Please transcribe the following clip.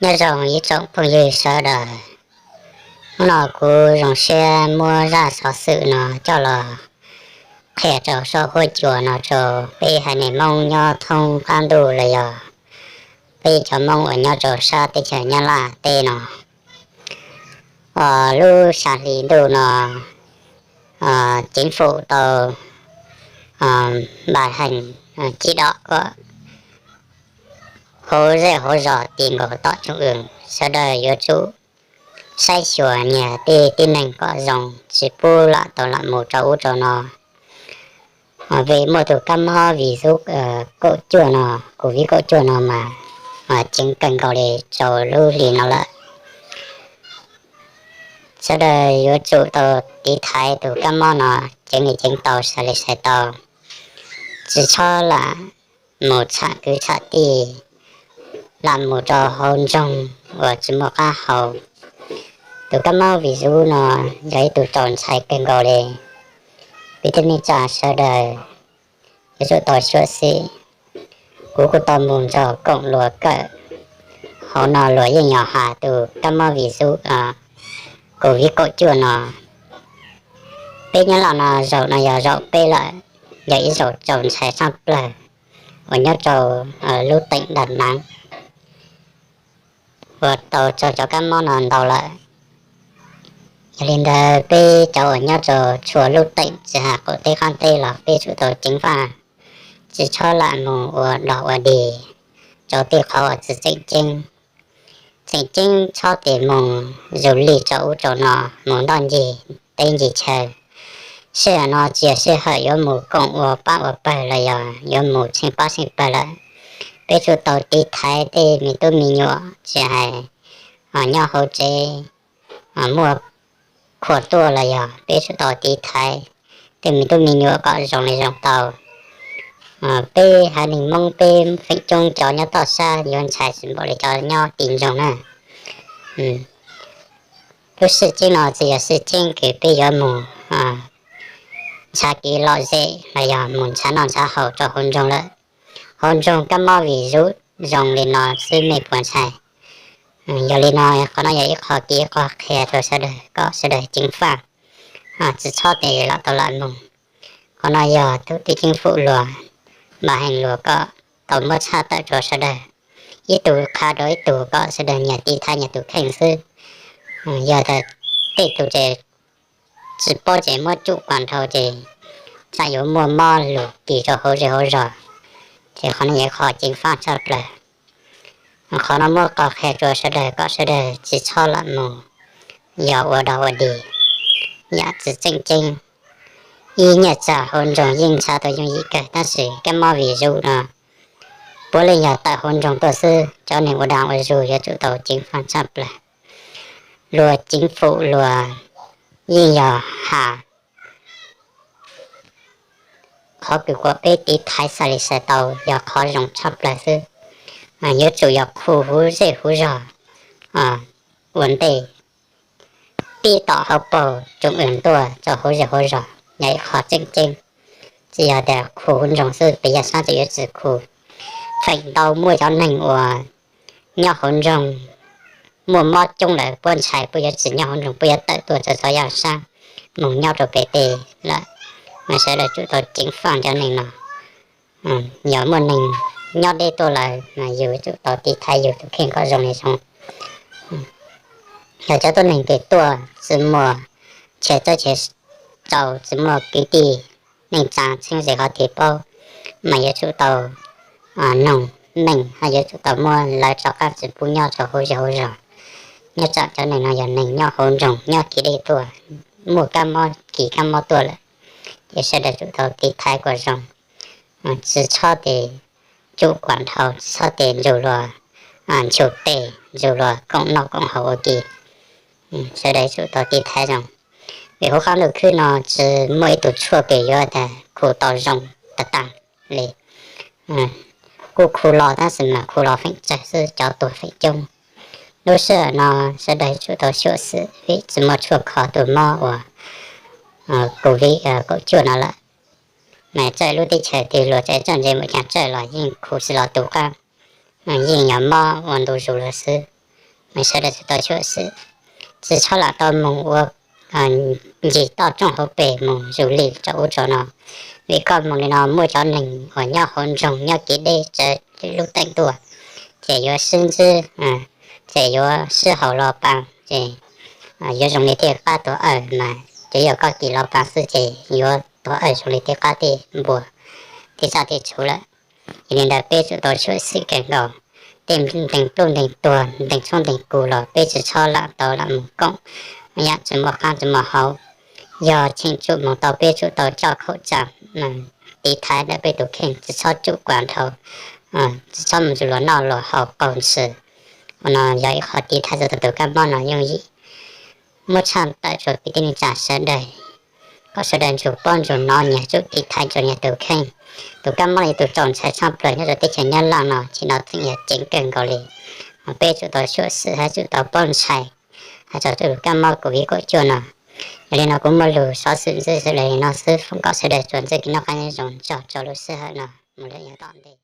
Nyob zoo ib tsoom phooj ywg sawv daws, hnub no kuv zoo siab muab zaj xov xwm no coj los qhia rau saum huab cua no rau peb haiv neeg Hmoob nyob thoob qab ntuj los yog peb cov Hmoob uas nyob rau sab teb chaws Nyab Laj teb no. Lub xya hli ntuj no, ceev fum tau npa heej cib dom kom hauv zej hauv zos ti nkaus tom tsoom w, sawv daws yuav tsum saib xyuas nyias tej tib neeg kom zoo, tsis pub lam tau lam mus rau ub rau no. Vim muaj tus kab mob virus kaum cuaj no, covid kaum cuaj no mas ceev kawg nkaus li rau lub hli no lawm. Sawv daws yuav tsum tau tiv thaiv tus kab mob no, ceev li ceev tau, sai li sai tau, tsis txhob lam mus tsham kwv tsham tij, lam mus rau hauv nroog uas tsis muaj qab hau. Tus kab mob virus no yog ib tug txaus ntshai kawg nkaus li. Peb tej neej tsa sawv daws yuav tsum tau xyuam xim. Kuv kuj tau mus nrog koom luag kawm, hauv no luag yeej yog has tus kab mob virus covid kaum cuaj no. Peb nyob los no zaum no yog zaum peb lawm, yog ib zaum txaus ntshai tshaj plaws uas nyob rau lub teem Dam Nav uas tau raug cov kab mob no ntau lawm. Yog li ntawd peb cov uas nyob rau txhua lub teem tsis hais qaum teb qaum teb los peb tsum tau ceev faj, tsis txhob lam mus ua dog ua dig rau tej qhov uas tsis tseem ceeb. Tseem ceeb txhob tes mus zus li rau ub rau no, mus ntoj ncig teb ncig chaw. Sij hawm no tsis yog sij hawm yuav mus koom ua pab ua pawg los yog yuav mus tsheej pab tsheej pawg lawm. Peb tsum tau tiv thaiv tej me tub me nyuam tsis hais nyob hauv tsev muaj khuam tuaj los yog peb tsum tau tiv thaiv tej me tub me nyuam kom zoo li zoo tau. Peb haiv neeg Hmoob peb feem coob cov nyob toj sab yuav ntshai tsis npaum li cov nyob tim nroog na. Lub sij ceeb no tsis yog sij ceeb kws peb yuav mus ntshav kev lom zem los yog mus ntshav noj ntshav haus rau hauv nroog lawm. Hauv nroog kab mob virus zoo li no xwb mej puas ntshai? Yog li no qhov no yog ib qho kev qhuab qhia rau sawv daws kom sawv daws ceev faj, tsis txhob tes lam tau lam mus. Qhov no yog tub tij ceeb fum luag, npa heej luag kom tau muab tshaj tawm rau sawv daws, ib tug qha rau ib tug kom sawv daws nyias tiv thaiv nyias tus kheej xwb. Yog tas tej tug ces tsis paub ces muab tsum kom dhau ces tsam yuav muaj mob lug kis rau hauv zej hauv zos, ces qhov no yog qhov ceev faj tshaj plaws. Qhov no muab qhuab qhia rau sawv daws kom sawv daws tsis txhob lam mus yog ua dog ua dig yam tsis tseem ceeb. Ib, nyiaj txiag hauv nroog yeej ntshav tau yooj yim kawg tab sis kab mob virus no puav leej yog tawm hauv nroog tuaj xwb, cov neeg ua dag ua zug yuav tsum tau ceev faj tshaj plaws. Luag ceev fum luag yeej yog has qhov kws kuas peb tiv thaiv xav li xav tau yog qhov zoo tshaj plaws xwb. Yuav tsum yog khu huv zej huv zog ua ntej, pib tom hauv paug tsoom w tuaj rau hauv zej hauv zos yog ib qho tseem ceeb. Tsis yog tias khu huv nroog xwb, peb yog sab tseem yuav tsis khu. Feem ntau muaj cov neeg uas nyob hauv nroog muaj mob coob lawm puab ntshai puab yuav tsis nyob hauv nroog, puab yuav tawm tuaj rau txhua yam sab mus nyob rau pem teb lawm. Mas sawv daws tsum tau ceev faj cov neeg no. Yog muaj neeg nyob deb tuaj lawm mas yus tsum tau tiv thaiv yus tus kheej kom zoo li zoo. Yog cov tuab neeg twg tuaj tsis muaj chaw txawb chaw tsaus, tsis muaj kwv tij neej tsaa txheeb ze qhov twg paub, mas yuav tsum tau noog neej, ho yuav tsum tau muab lawv rov qab tsis pub nyob rau hauv zej hauv zos. Nyob tsam cov neeg no yog neeg nyob hauv nroog nyob kev deb tuaj, muaj kab mob kis kab mob tuaj lawm, ces sawv daws tsum tau tiv thaiv kom zoo. Tsis txhob tes tsum kom dhau, tsis txhob tes nrug luag nchuv tes, nrug luag koom noj koom haus ua ke. Sawv daws tsum tau tiv thaiv zoo, vim huv qab ntuj khwb no tsis muaj ib tug tshuaj kws yuav tas khu tau zoo tag tag li. Kuj khu los tab sis mas khu los feem tsawg xwb, cov tuag feem coob. Lub sij hawm no sawv daws tsum tau xyuam xim vim tsis muaj tshuaj kho tus mob uas covid kaum cuaj no lawm. Mas txawm lub teb chaws twg luag tseem txawj ntse mus caag txawj los yeej khu tsis los tus qab, yeej yog mob ua ntu zus lawm xwb. Sawv daws tsis tau xyuam xim, tsis txhob lam tau mus ua ncig toj roob hauv pes mus zus li rau ub rau no, vim koj mus li no muaj cov neeg uas nyob hauv nroog nyob kev deb tsawv lub teem tuaj, ces yuav sib ntsib, ces yuav sib haum los pas, ces yuav zoo li tej qab tuam awm mas ces yog koj kis los pas xwb ces yuav tuam awm zoo li tej qab tej npua, tej tsaj tej txhu lawm. Yog li ntawd peb tsum tau xyuam xim kawg nkaus. Tej ntees pluj ntees tuag, ntees tshoob ntees kus los peb tsis txhob lam tau lam mus koom, yam tsis muaj qab tsis muaj hau. Yog cheem tsum mus tau peb tsum tau coj khaum tsam tiv thaiv ntawm peb tus kheej, tsis txhob tsum kuam dhau, tsis txhob mus zus luag noj luag haus qaug ntshis. Ua no yog ib qho tiv thaiv txog tus kab mob no yooj yim. Muab tshaj tawm rau kwv tij neej tsa sawv daws, kom sawv daws ntsug paub ntsug hnov, nyias tsum tiv thaiv rau nyias tus kheej. Tus kab mob li tus txaus ntshai tshaj plaws nyob rau teb chaws Nyab Laj no ces no tseem yog ceev kawg nkaus li, mas peb tsum tau xyuam xim thiab tsum tau paub ntshai hais txog tus kab mob COVID kaum cuaj no. Yog li no kuv muaj lus xov xwm ntxiv xwb li no xwb, foom kom sawv daws tsuas ntxiv kev noj qab nyob zoo, tsaug rau lub sij hawm no mus lawm yav tom ntej.